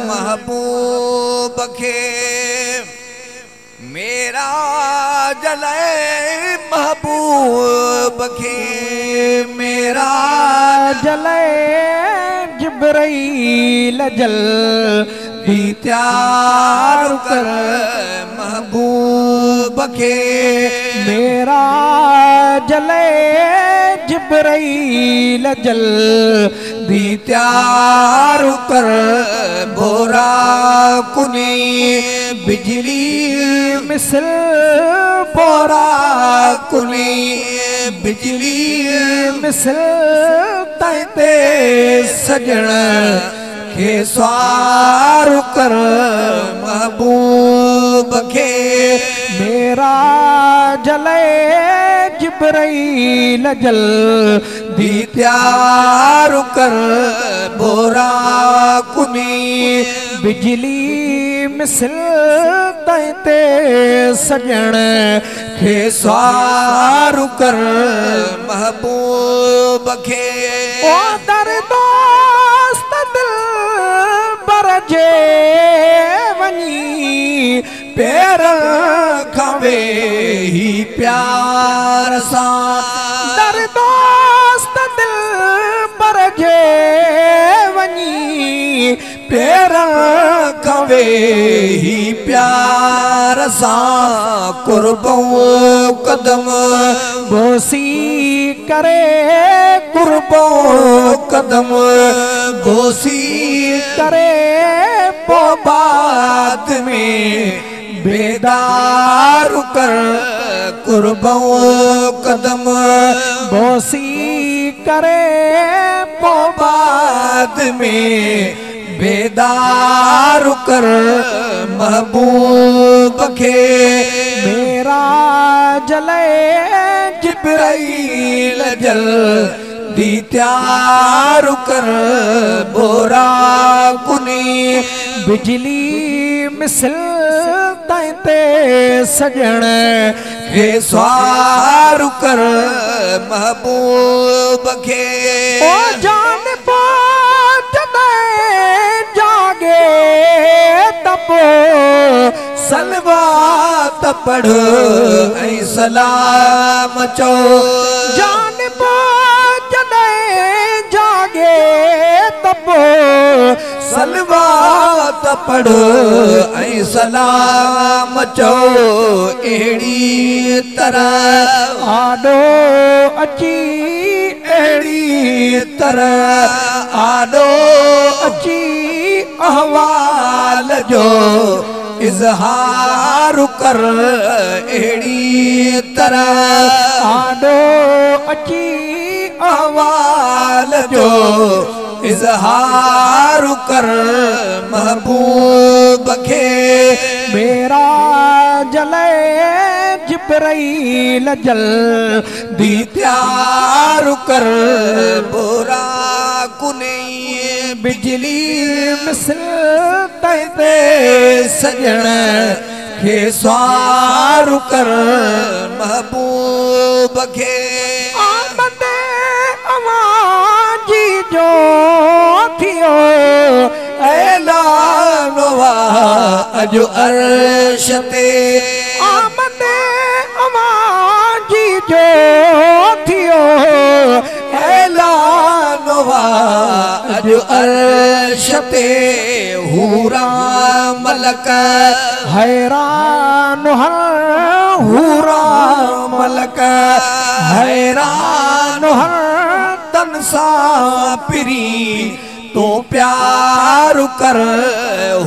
महबूब खे मेरा जले, महबूब खे मेरा जले, जिब्राइल जल्दी तैयार कर महबूब खे मेरा जले, जिब्राइल जल्दी तैयार कर बोरा कुनी बिजली मिसल बोरा कुनी बिजली मिसल ते सजण खे सवार कर महबूब खे मेरा जले, जिब्राइल जल्दी तैयार कर बोरा कुनी बिजली मिसल ते सजण खे सवार कर महबूब खे। ओ दर दोस्त दिल बर जे वञी पेर खावे ही प्यार सां, दर दोस्त दिल बर जे वञी पेर खावे ही प्यार सां, कुर्बो कदम बोसी करे, कुर्बो कदम बोसी करे, पो बाद में बेदार कर कुर्बो कदम बोसी करे, पो बाद में बेदार कर महबूब खे मेरा जले, जिब्राइल जल्दी तैयार कर बोरा कुनी बिजली मिसल ते सजण खे सवार कर महबूब खे। ओ जान जागे तब सलवात पढ़ ऐं सलाम चओ, जान जागे तब सलवात पढ़ ऐं सलाम चओ, अहिड़ी तरह आॾो अची, अहिड़ी तरह आॾो अची अहवाल जो इज़हार कर, अहिड़ी तरह आॾो अची अहवाल जो इज़हार कर महबूब खे मेरा जले, जिब्राइल जल्दी तैयार कर बोरा कुनी बिजली मिसल ते सजण खे सवार कर महबूब खे। आमद अवां जी जो थियो ऐलान अॼु अर्श ते, आमद अवां जी जो थियो ऐलान अॼु अर्श ते, हूरा मलक हैरान हर, हूरा मलक हैरान हर तन सां पिरी तूं प्यार कर,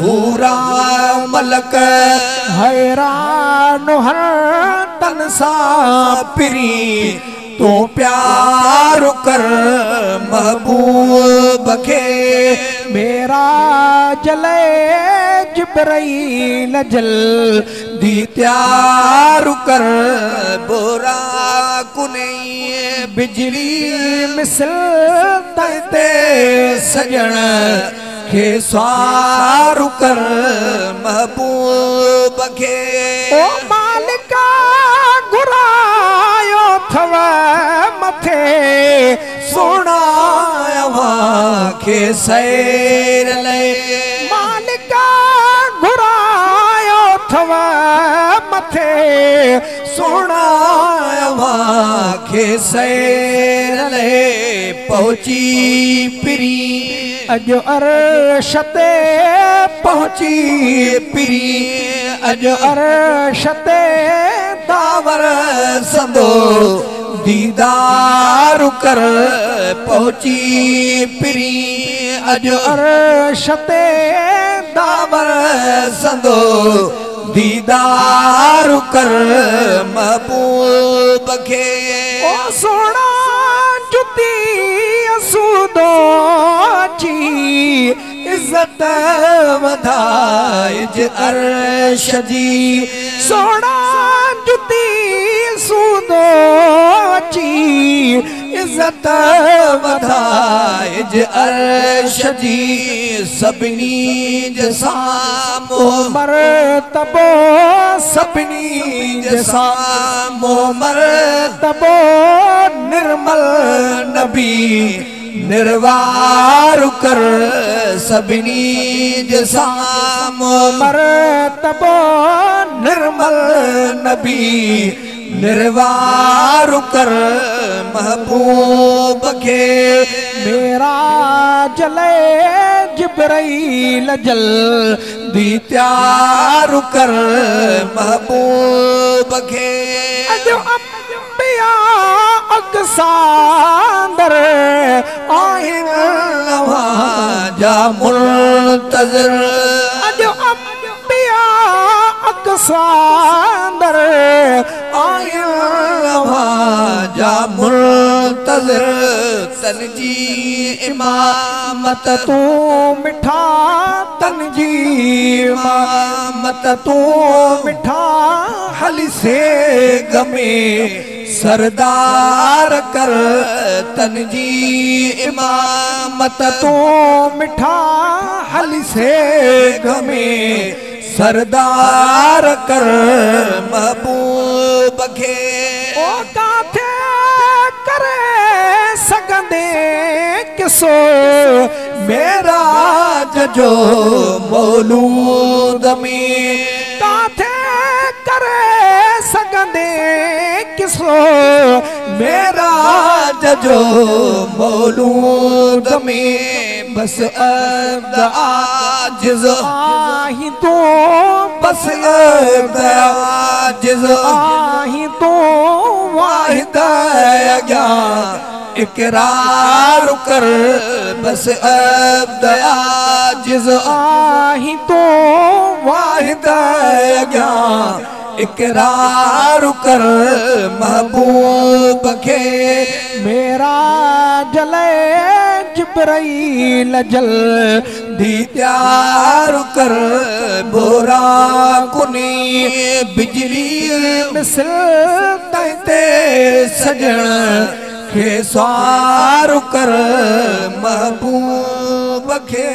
हूरा मलक हैरान हर तन सां पिरी तूं प्यार कर महबूब खे मेरा जले, जिब्राइल जल्दी तैयार कर बोरा कुनी बिजली मिसल ते सजण खे सवार कर महबूब खे। ओ मालिका घुरायो अथव खे सैर लए। मालिक घुरायो अथव मथे, सोना अव्हां खे सैर लए पहुची पिरी अॼु अर्श ते, पहुची पिरी अॼु अर्श ते। दावर संदो दीदार कर पहुची पिरी अॼु अर्श ते, दावर संदो दीदार कर महबूब खे। ओ सोना जुती सूदो अची इज़त वधाइज अर्श जी, सोना जुती सूदो अची इज़त वधाइज अर्श जी। सभिनी जे साम्हूं मर्तबो, सभिनी जे साम्हूं मर्तबो निर्मल नबी निर्वार कर, सभिनी जे साम्हूं मर्तबो निर्मल नबी निर्वार कर महबूब खे। मेरा जले जिब्राइल जल्दी तैयार कर महबूब खे। अॼु अंबिया अक़सांदर आहिनि अव्हां जा मुंतज़िर, अॼु अंबिया अक़सांदर आहिनि अव्हां जा मुंतज़िर। तन जी इमामत तूं मिठा, तन जी इमामत तूं मिठा हली से गमे सरदार कर, तन जी इमामत तूं मिठा हली से गमे सरदार कर महबूब खे। ओ काथे करे सघंदे किसो मेरा जो मौलूद में, काथे करे सघंदे किसो मेरा जो मौलूद में। बस अब्द आजिज़ आहीं तूं, बस अब्द आजिज़ आहीं तूं वाहिद अॻियां इकरार कर, बस अब्द आजिज़ आहीं तूं वाहिद अॻियां इकरार कर महबूब खे। मेरा जले जिब्राइल जल्दी तैयार कर बोरा कुनी बिजली मिसल ते सजण खे सवार कर महबूब खे।